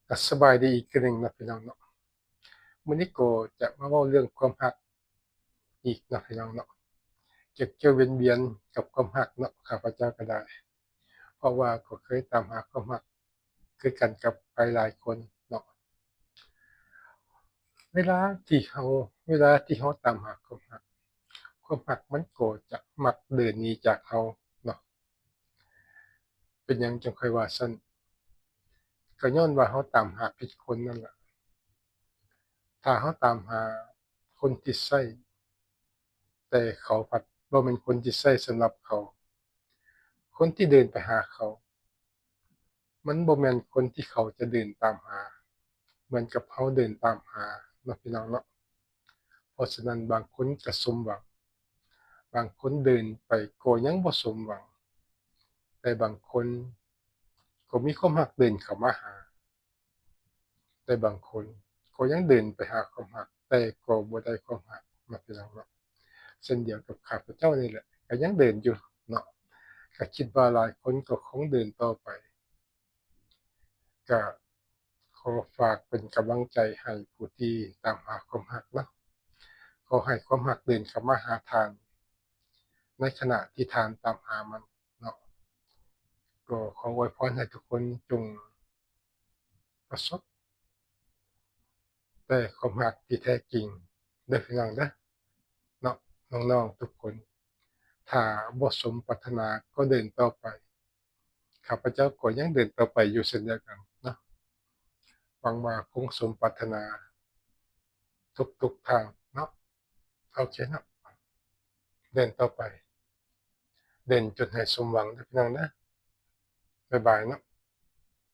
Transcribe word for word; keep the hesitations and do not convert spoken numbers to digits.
ก็สบายดีอีกเทื่อหนึ่งเนาะพี่น้องเนาะ มื้อนี้ก็จะมาเว้าเรื่องความฮักอีกเนาะพี่น้องเนาะ เกี่ยวๆเวียนๆกับความฮักเนาะ ข้าพเจ้าก็ได้ เพราะว่าก็เคยตามหาความฮักคือกันกับหลายๆคนเนาะ เวลาที่เฮา เวลาที่เฮาตามหาความฮัก ความฮักมันก็จะมักเดินหนีจากเฮาเนาะ เป็นหยังจั่งค่อยว่าซั้น ก็ย้อนว่าเฮาตามหาผิดคนนั่นล่ะ ถ้าเฮาตามหาคนที่ใช่ แต่เขาพัดบ่แม่นคนที่ใช่สำหรับเขา คนที่เดินไปหาเขา มันบ่แม่นคนที่เขาจะเดินตามหา เหมือนกับเฮาเดินตามหาเนาะพี่น้องเนาะ เพราะฉะนั้นบางคนก็สมหวัง บางคนเดินไปก็ยังบ่สมหวัง แต่บางคนก็มีความฮักเดินเข้ามาหา แต่บางคนก็ยังเดินไปหาความฮัก แต่ก็บ่ได้ความฮักเนาะพี่น้องเนาะ เช่นเดียวกับข้าพเจ้านี่แหละ ก็ยังเดินอยู่เนาะ ก็คิดว่าหลายคนก็คงเดินต่อไป ก็ขอฝากเป็นกำลังใจให้ผู้ที่ตามหาความฮักเนาะ ขอให้ความฮักเดินเข้ามาหาท่าน ในขณะที่ท่านตามหามันเนาะ ก็ขออวยพรให้ทุกคนจงประสบแต่ความฮักที่แท้จริงเด้อพี่น้องเด้อเนาะ น้องๆทุกคน ถ้าบ่สมปรารถนาก็เดินต่อไป ข้าพเจ้าก็ยังเดินต่อไปอยู่เช่นเดียวกันเนาะ หวังว่าคงสมปรารถนาทุกๆทางเนาะ โอเคเนาะ เดินต่อไป เดินจนให้สมหวังเด้อพี่น้องนะ บ๊ายบายเนาะ